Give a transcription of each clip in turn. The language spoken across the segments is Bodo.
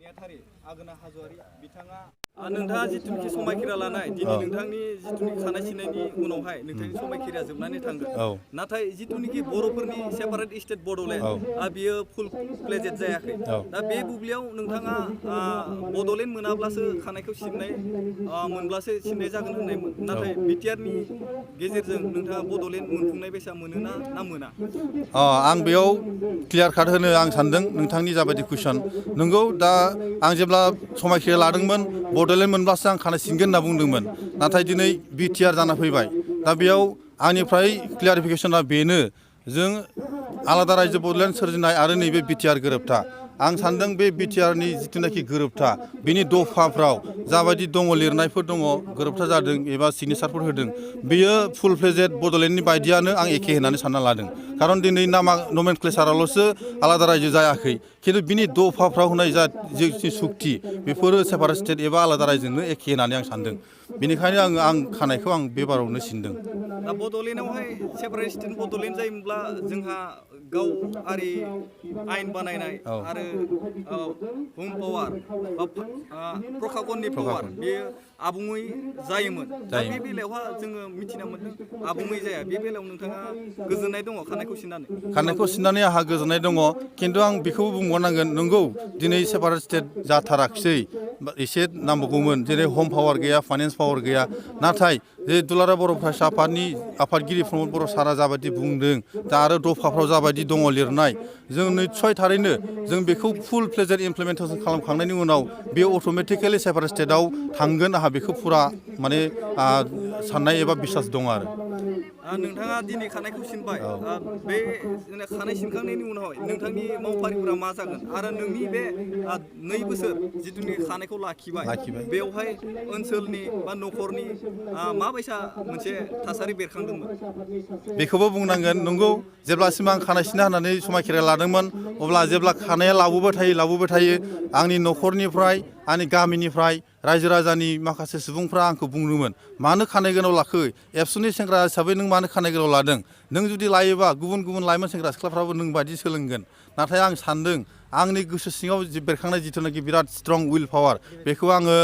नेहाथारि आगोना हाज'वारि बिथाङा नोंथाङा जिथुनिखि समायखिरा लानाय दिनै नोंथांनि जिथुनिखि खानाय सिननायनि उनावहाय नोंथांनि समायखिराया जोबनानै थांगोन नाथाय जिथुनिखि बर'फोरनि सेपारेट स्टेट बड'लेण्ड बियो फुल प्लेजेड जायाखै दा बे बुब्लियाव नोंथाङा बड'लेण्ड मोनाब्लासो खानायखौ सिननाय मोनब्लासो सिननाय जागोन होननायमोन नाथाय बिटिआरनि गेजेरजों नोंथाङा बड'लेण्ड मोनफुंनाय बायसा मोनोना ना मोना आं बेयाव क्लियार काट होनो आं सानदों नोंथांनि जाबायदि कुइसन नंगौ दा आं जेब्ला समायखिरा लादोंमोन बड'लेण्ड मोनब्लासो आं खानाय सिनगोन होनना बुंदोंमोन नाथाय दिनै बिटिआर जाना फैबाय दा बेयाव आंनिफ्राय क्लियारिफिकेसना बेनो जों आलादा रायजो बड'लेण्ड सोरजिनाय आरो नैबे बिटिआर गोरोबथा आं सानदों बे बिटिआरनि जिथुनाखि गोरोबथा बिनि दफाफ्राव जाबायदि दङ लिरनायफोर दङ गोरोबथा जादों एबा सिगनेसारफोर होदों बेयो फुल प्लेजेड बड'लेण्डनि बायदियानो आं एखे होननानै सानना लादों खारन दिनै नामा नमेनक्लेचाराल'सो आलादा रायजो जायाखै खिन्थु बिनि दफाफ्राव होनाय जा जि सुक्ति बेफोरो सेपारेट स्टेट एबा आलादा रायजोनो एखे होननानै आं सानदों बेनिखायनो आं खानायखौ आं बे बारावनो सिनदों दा बड'लेण्डआवहाय सेपारेट स्टेट बड'लेण्ड जायोमोनब्ला जोंहा गावारि आयेन बानायनाय आरो हुम पावार बा प्रखाखननि पावार बेयो आबुङै जायोमोन दा बे बेलायावहा जोङो मिथिना मोन्दों आबुङै जाया बे बेलायाव नोंथाङा गोजोननाय दङ खानायखौ सिननानै आंहा गोजोननाय दङ खिन्थु आं बेखौबो बुंबावनांगोन नंगौ दिनै सेपारेट स्टेट जाथाराखिसै एसे नांबावगौमोन जेरै हम पावार गैया फाइनेन्स पावार गैया नाथाय जे दुलाराय बर' फरायसा आफादनि आफादगिरि प्रमद बर' सारा जाबायदि बुंदों दा आरो दफाफ्राव जाबायदि दङ लिरनाय जों निस्सय थारैनो जों बेखौ फुल प्लेजेड इमप्लिमेन्टेसन खालामखांनायनि उनाव बे अट'मेटिकेलि सेपारेट स्टेटआव थांगोन आंहा बेखौ फुरा माने साननाय एबा बिसास दङ आरो नोंथाङा दिनै खानायखौ सिनबाय बे खानाय सिनखांनायनि उनावहाय नोंथांनि मावफारिफोरा मा जागोन आरो नोंनि बे 2 बोसोर जिथुनि खानायखौ लाखिबाय बेवहाय ओनसोलनि बा न'खरनि माबायसा मोनसे थासारि बेरखांदोंमोन बेखौबो बुंनांगोन नंगौ जेब्लासिम आं खानाय सिनना होननानै समायखिरा लादोंमोन अब्ला जेब्ला खानाया लावबोबाय थायो आंनि न'खरनिफ्राय आंनि गामिनिफ्राय रायजो राजानि माखासे सुबुंफ्रा आंखौ बुंदोंमोन मानो खानाय गोलाव लाखो एबसुनि सेंग्रा हिसाबै नों मानो खानाय गोलाव लादों नों जुदि लायोबा गुबुन लाइमोन सेंग्रा सिख्लाफ्राबो नों बायदि सोलोंगोन नाथाय आं सानदों आंनि गोसो सिङाव बेरखांनाय जिथुनाखि बिराद स्ट्रं उइल पावार बेखौ आङो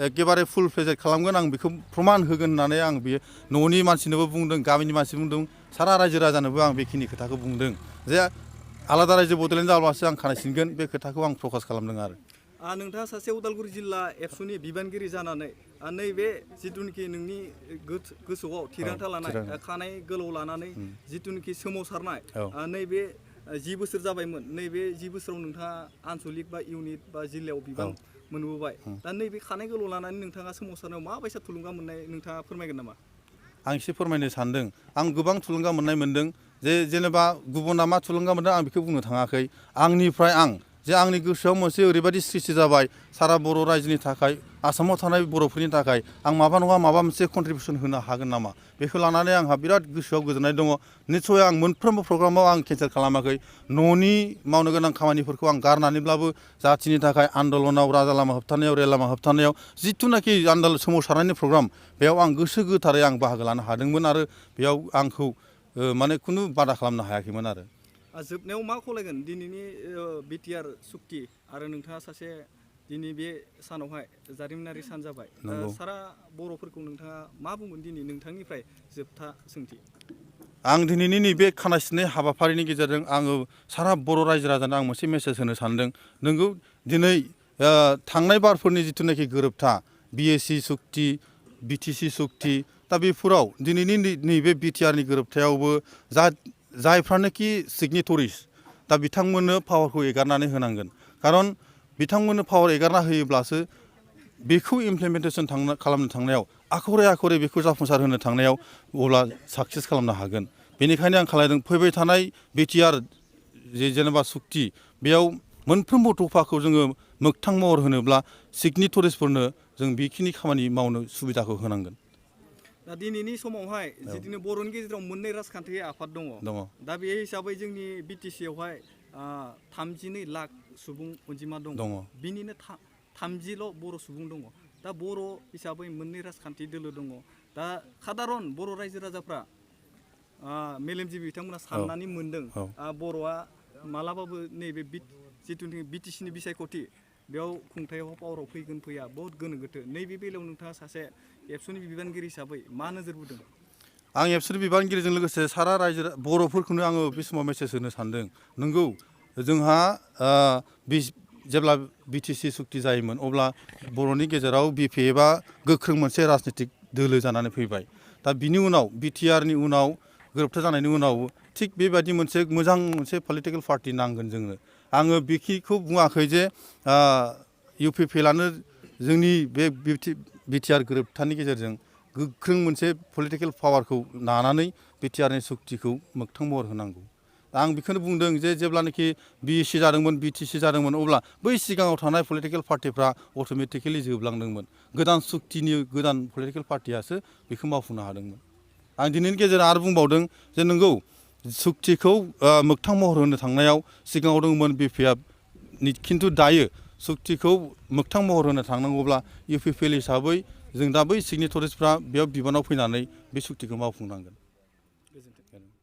एखेबारे फुल प्लेजेड खालामगोन आं बेखौ प्रमान होगोन होननानै आं बे न'नि मानसिनोबो बुंदों गामिनि मानसि बुंदों सारा रायजो राजानोबो आं बेखिनि खोथाखौ बुंदों जे आलादा रायजो बड'लेण्ड जाब्लासो आं खानाय सिनगोन बे खोथाखौ आं प्रकास खालामदों आरो नोंथाङा सासे उदालगुरि जिल्ला एबसुनि बिबानगिरि जानानै नैबे जिथुनिखि नोंनि गोसोआव थिरांथा लानाय खानाय गोलाव लानानै जिथुनिखि सोमावसारनाय नैबे 10 बोसोर जाबायमोन नैबे 10 बोसोराव नोंथाङा आनसलिक बा इउनिट बा जिल्लायाव बिबान मोनबोबाय दा नैबे खानाय गोलाव लानानै नोंथाङा सोमावसारनायाव माबायसा थुलुंगा मोननाय नोंथाङा फोरमायगोन नामा आं एसे फोरमायनो सानदों आं गोबां थुलुंगा मोननाय मोनदों जेनेबा गुबुना मा थुलुंगा मोनदों आं बेखौ बुंनो थाङाखै आंनिफ्राय आं जे आंनि गोसोआव मोनसे ओरैबायदि सृष्टि जाबाय सारा बर' रायजोनि थाखाय आसामाव थानाय बर'फोरनि थाखाय आं माबा नङा माबा मोनसे कन्ट्रिबिउसन होनो हागोन नामा बेखौ लानानै आंहा बिराद गोसोआव गोजोननाय दङ निस्सय आं मोनफ्रोमबो प्रग्रामाव आं केन्सेल खालामाखै न'नि मावनो गोनां खामानिफोरखौ आं गारनानैब्लाबो जाथिनि थाखाय आन्दलनाव राजा लामा होबथानायाव रेल लामा होबथानायाव जिथुनाखि सोमावसारनायनि प्रग्राम बेयाव आं गोसो गोथारै आं बाहागो लानो हादोंमोन आरो बेयाव आंखौ माने खुनु बादा खालामनो हायाखैमोन आरो जोबनायाव मा खावलायगोन दिनैनि बिटिआर सुक्ति आरो नोंथाङा सासे दिनै बे सानावहाय जारिमिनारि सान जाबाय सारा बर'फोरखौ नोंथाङा मा बुंगोन दिनै नोंथांनिफ्राय जोबथा सोंथि आं दिनैनि नैबे खानाय सिननाय हाबाफारिनि गेजेरजों आङो सारा बर' रायजो राजानो आं मोनसे मेसेज होनो सानदों नोंगौ दिनै थांनाय बारफोरनि जिथुनाखि गोरोबथा बिएसि सुक्ति बिटिसि सुक्ति दा बेफोराव दिनैनि नैबे बिटिआरनि गोरोबथायावबो जायफ्रानोखि सिगनेटरिस दा बिथांमोननो पावारखौ एगारनानै होनांगोन खारन बिथांमोननो पावार एगारना होयोब्लासो बेखौ इमप्लिमेन्टेसन खालामनो थांनायाव आखरे बेखौ जाफुंसार होनो थांनायाव अब्ला साक्सेस खालामनो हागोन बेनिखायनो आं खालामदों फैबाय थानाय बिटिआर जेनेबा सुक्ति बेयाव मोनफ्रोमबो दफाखौ जोङो मोगथां महर होनोब्ला सिगनेटरिसफोरनो जों बेखिनि खामानि मावनो सुबिदाखौ होनांगोन दा दिनैनि समावहाय जिदिनो बर'नि गेजेराव मोननै राजखान्थि आफाद दङ दा बे हिसाबै जोंनि बिटिसियावहाय 32 लाख सुबुं अनजिमा दङ बिनिनो 30ल' बर' सुबुं दङ दा बर' हिसाबै मोननै राजखान्थि दोलो दङ दा सादारन बर' रायजो राजाफ्रा मेलेमजिबि बिथांमोना साननानै मोनदों बर'आ मालाबाबो नैबे जिथुनिखि बिटिसिनि बिसायख'थि बेयाव खुंथायाव पावाराव फैगोन फैया बहुत गोनो गोथो नैबे बेलायाव नोंथाङा सासे एबसुनि बिबानगिरि हिसाबै मा नोजोर बोदों? आं एबसुनि बिबानगिरिजों लोगोसे सारा रायजो बर'फोरखौनो आङो बे समाव मेसेज होनो सानदों। नंगौ जोंहा जेब्ला बिटिसि सुक्ति जायोमोन अब्ला बर'नि गेजेराव बिपिएफआ गोख्रों मोनसे राजनितिक दोलो जानानै फैबाय। दा बिनि उनाव बिटिआरनि उनाव गोरोबथा जानायनि उनाव थिग बेबायदि मोनसे मोजां मोनसे पलिटिकेल पार्टि नांगोन जोंनो। आङो बेखिखौ बुङाखै जे इउपिपिएलआनो जोंनि बे बिटिआर गोरोबथानि गेजेरजों गोख्रों मोनसे पलिटिकेल पावारखौ लानानै बिटिआरनि सुक्तिखौ मोगथां महर होनांगौ। आं बेखौनो बुंदों जे जेब्लानाखि बिएसि जादोंमोन बिटिसि जादोंमोन अब्ला बै सिगाङाव थानाय पलिटिकेल पार्टिफ्रा अट'मेटिकेलि जोबलांदोंमोन। गोदान सुक्तिनि गोदान पलिटिकेल पार्टियासो बेखौ मावफुंनो हादोंमोन। आं दिनैनि गेजेराव आरो बुंबावदों जे नंगौ सुक्तिखौ मोगथां महर होनो थांनायाव सिगाङाव दंमोन बिपिएफ खिन्थु दायो सुक्तिखौ मोगथां महर होनो थांनांगौब्ला इउपिपिएल हिसाबै जों दा बै सिगनेटरिसफ्रा बेयाव बिबानाव फैनानै बे सुक्तिखौ मावफुंनांगोन। गोजोन्थों।